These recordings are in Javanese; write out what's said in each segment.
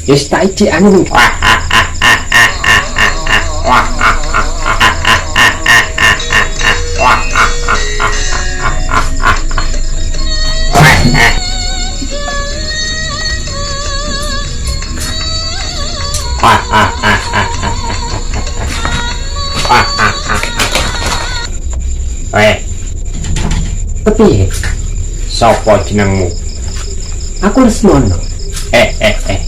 Wis tak ijikane ning. Weh, Kepiye? Sapa jenengmu? Aku Lesmono. Eh, eh, eh.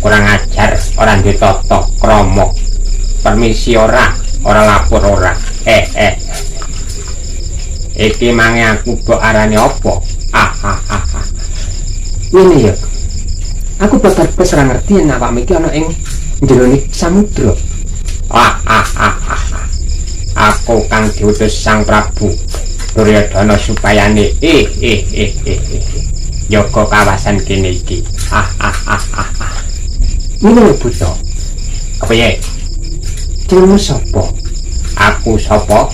Kurang ajar, ora duwe tata krama. Permisi ora, ora lapor ora. Eh, eh. Iki mange aku mbok arani apa? Ah, ah, ah, ah. Ngene ya. Aku babar blas ora ngerti yen awakmu iki ana ing njerone samudra. Ah, ah, ah, ah. Aku kang diutus Sang Prabu Duryodana supayane eh eh eh eh eh jaga kawasan kene iki. Ah, ah, ah, ah, ah. Ngene lho, Buta. Kepiye? Jenengmu sapa? Aku sapa?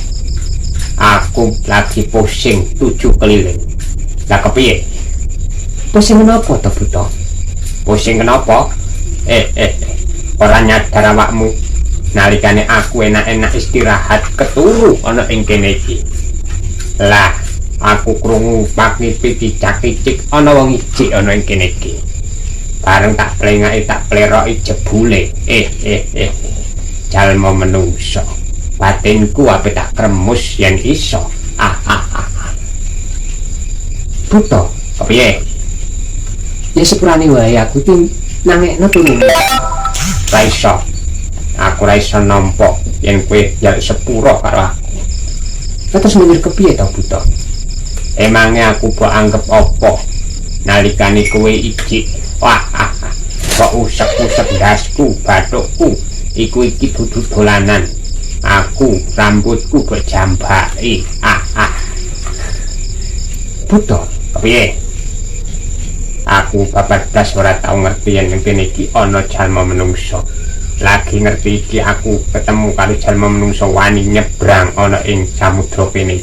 Aku lagi pusing tujuh keliling. Lah kepiye? Pusing kenapa to, Buta? Pusing kenapa? Eh, eh, eh. Ora nyadar awakmu nalikane aku enak-enak istirahat keturu ana ing kene iki. Lah, aku krungu paki-piki cakicik ana wong ijik ana ing kene iki. Bareng tak plengaki tak pleroki jebule. Eh, eh, eh. Jalma menungso. Batinku ape tak kremus yen iso. Ah, ah, ah. Ah. Buta, Kepiye? Ya sepurane wae, aku iki nangekno tulung. Ra iso. Aku ra iso nampa yen kowe njaluk sepuro karo aku. Lah terus menurut kepiye to, Buta? Emange aku mbok anggep apa? Nalikane kowe ijik. Wah, ah, ah. Kok usek-usek ndasku, bathukku. Iku iki dudu dolanan. Aku rambutku mbok jambaki. Ah, ah. Buta, Kepiye? Aku babar blas ora tau ngerti yen ning kene iki ana jalma menungso. Lagi ngerti iki aku ketemu karo jalma menungso wani nyebrang ana ing samudra kene.